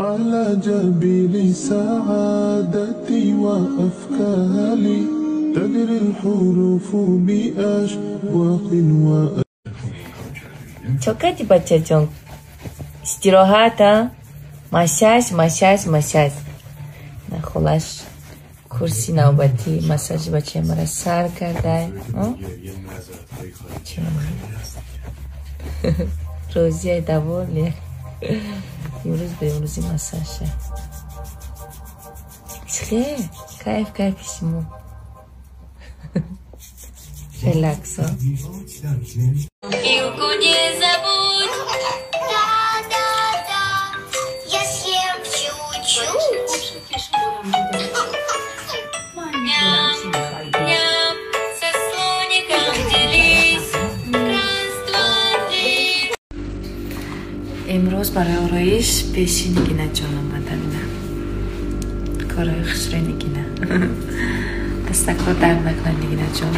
على جبين سعادتي وأفكاري تجري الحروف بأشواق و Чокати бачаҷон, истироҳат, а? Массаж, массаж, массаж. На хулаш курси навбатӣ массажи бачаи мара сар кардай. Розияй довольный. Имрӯз ба имрӯзи массажа. Чихе? Кайф, кайфи шумо. Релакс, а? Вилку не забудь. Да, да, да, я съем чуть-чуть. Ням, ням, со слоником делись. Раз, два, три. Имрӯз барои ороиш пеши Нигинаҷон омадам. Ина корои хушрӯи Нигина. Дастакҳо дард накунад, Нигинаҷон.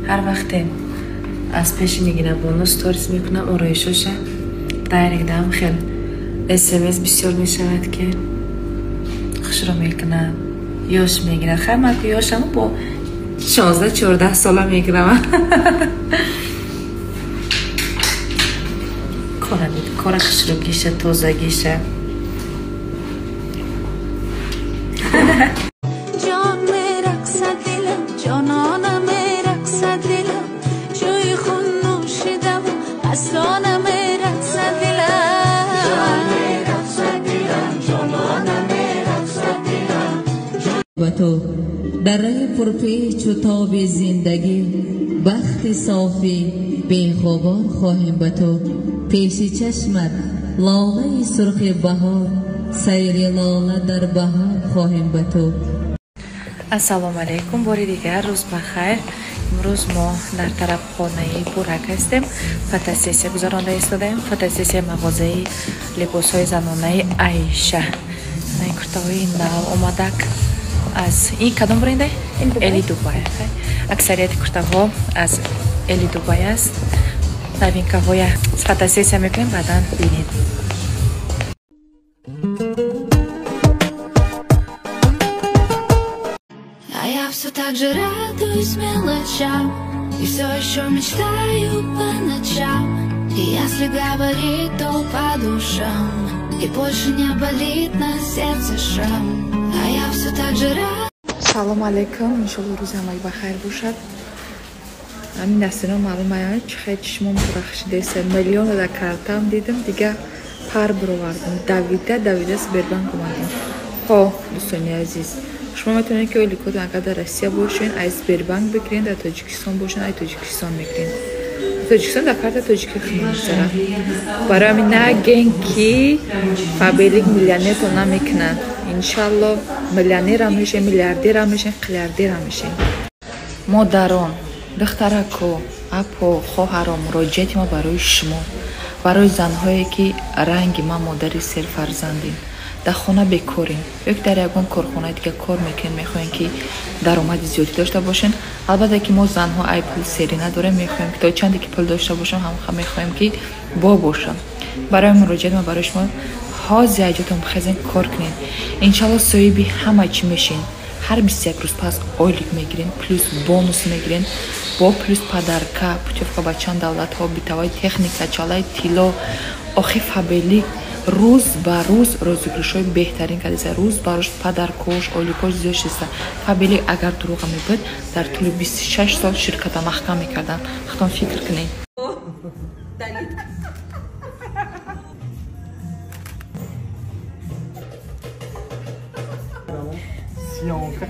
Ҳар вақте аз пеши Нигинабону сторис мекунам ороишоша, дайрект дам хел смс бисёр мешавад, ки хушро мекунад, ёш мегирад. Хай, ман ку ёшаму бо 16-14 сола мегирам. Кора хушрӯгиша, тозагиша. Ҷон мерақсад дилам, ҷонона мерақсад дилам, ҷӯи хун нӯшидаму пасона мерақсад дилам. Ба ту дар раҳи пурпечу тоби зиндагӣ бахти софӣ беғубор хоҳем ба ту. Пеши чашмат лолаи сурхи баҳор, сайри лола дар баҳор хоҳем ба ту. Ассалому алайкум, бори дигар рӯз ба хайр. Имрӯз мо дар тарабхонаи Бурак ҳастем. Фотосессия гузаронда истодаем. Фотосессияи мағозаи либосҳои занонаи Айша. Ин куртаҳои нав омадак аз ин кадом бренде? Эли Дубай. Аксарияти куртаҳо аз Эли Дубай аст. Новинкаҳоя фотосессия мекунем, баъдан бинед. А я все так же радуюсь мелочам и все еще мечтаю по ночам. И если говорить, то по душам, и больше не болит на сердце шрам. А я все так же рад. Салом алейкум, иншолло рӯзи ҳамаи ба хайр бошад. Ҳамин дастино маълум ая, чӣ хел чишмом рахшидеса. Миллион дар картам дидам, дига пар бировардам. Давида, давида Сбербанк омадам. Хо, дӯстони азиз, шумо метавонед, ки ойликотон агар дар Россия бошен, аз Сбербанк бигирен, дар Тоҷикистон бошен, аз Тоҷикистон мегирен. Тоҷикистон дар карта тоҷикӣ мегузарад. Барои ҳамин наген, ки Фаберлик миллионертон намекунад. Иншалло миллионерам мешем, миллиардерам мешем, қиллиардерам мешем. Модарон, духтарако, апо, хоҳаро, муроҷиати мо барои шумо, барои занҳое, ки ранги ман модари серфарзандем, дар хона бекорем ё ки дар ягон корхонаи дига кор мекунем, мехоҳем, ки даромади зиёдӣ дошта бошем. Албатта, ки мо занҳо ай пул серӣ надорем, мехоҳем, ки то чанде ки пул дошта бошам, ҳам мехоҳем, ки бо бошам. Барои муроҷиат ма барои шумо: ҳозир аҷотон бихезен, кор кунед. Иншалло соҳиби ҳама чӣ мешин. Ҳар 21 рӯз пас ойлик мегирен, плюс бонус мегирен, бо плюс подарка, путёвка ба чанд давлатҳо, битавои техника, чалаи тилло. Охи Фаберлик рӯз ба рӯз розыгрышҳои беҳтарин кардеса, рӯз ба рӯз подаркош, ойликош зиёд шиста. Фаберлик агар дурӯға мебуд, дар тӯли 26 сол ширката маҳкам мекарданд. Худтон фикр кунед. Съемка.